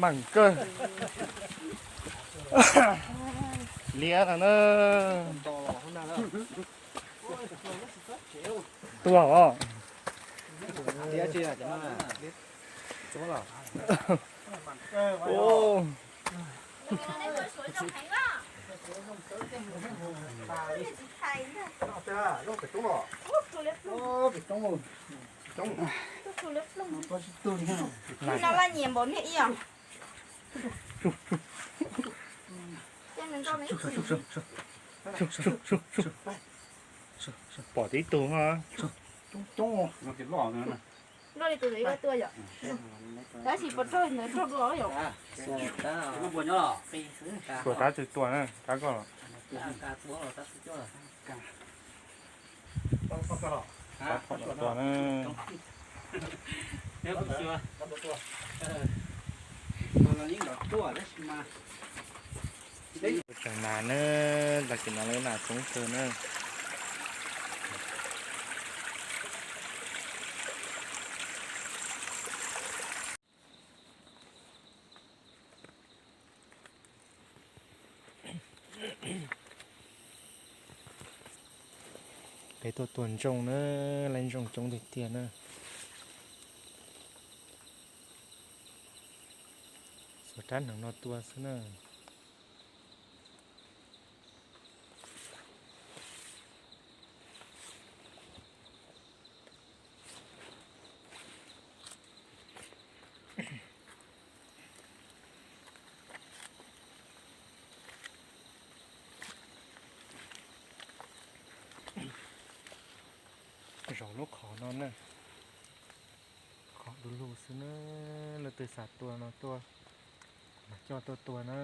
Meem kawg. Liab no na. Tuag os. Pom tib tug. Coob coob. Tab sis pov rog ntawd rog dua yom. Xuas tab tsis tua na, tab koj los. Tua na. Tseem nas na, tag kis no lawv nas coob kawg na. Peb tuaj tua ntsooj na, lawv ntsooj coob tiag tiag na. Xuas rab hneev no tua xwb na. Zaum lub qhov no na, qhov du lug xwb na, leej twg xav tua no tuaj, mas coj tuaj tua na.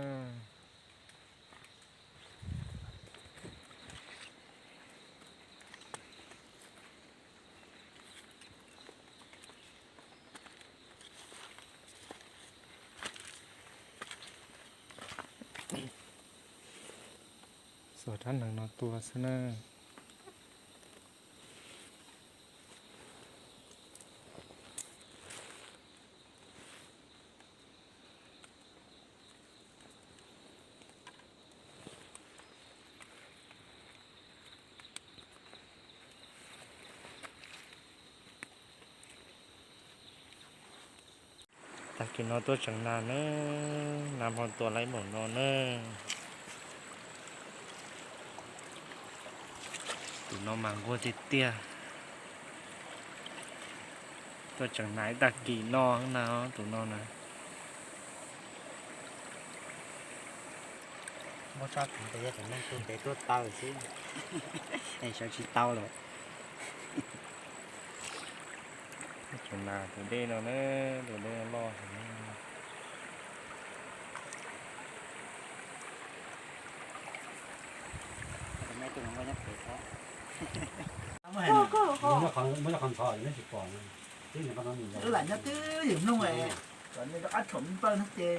Xuas rab hneev no tua xwb na. Tag kis no tuaj tseem nas na, nas hmo tua lawm npaum no na. Tus no mas nquag tiag tiag. Tuaj tseem nas ib tag kis no na, tus no na. Muab tsob tiv tes yog cov neeg tu tes tuaj taw xwb, es sawv tsis tau lawm. Tseem nas tus dej no na, tus dej loj heev. Muab cov qhov ntxhov neb tsis pom, lam nyob twb ywm mloog, cov nej rov qab thaum me npawg no ces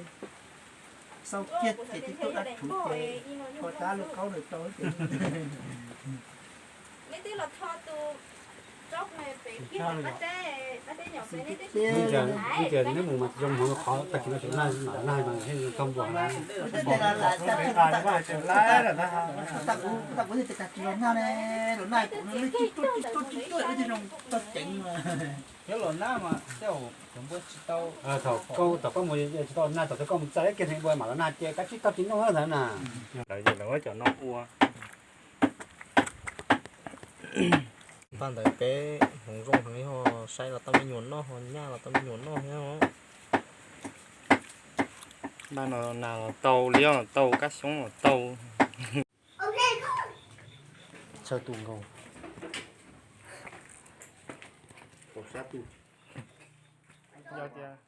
xau kiag ces twb tuaj dab rhuv ces tho dab lub kaub ntawd rau ces. Ib tsam neb mus mas zoo hmoov qhov tag kis no tseem naj mam naj mas thiaj tau npua na. Tag kuv tag kuv tias tag kis los naj ne, los naj kuv tsis tuaj tsis tuaj tsis tuaj tsis tuaj tsis zoo tau ceev. Thaum koj thaum koj mus tsis tau naj, thaum koj mus txais kiag npua mam los naj ces kav tsij tau tsis noj ntawd na. Lawv ces lawv muab cov no ua. Tag ntawd peb hmoov zoo heev li ho, saib los tau me nyuam noj ho, nyaj los tau me nyuam noj thiab. Npaj no nas los tau, liab los tau, kab xyoob los tau. Tsawg tus nkaus. Yog tias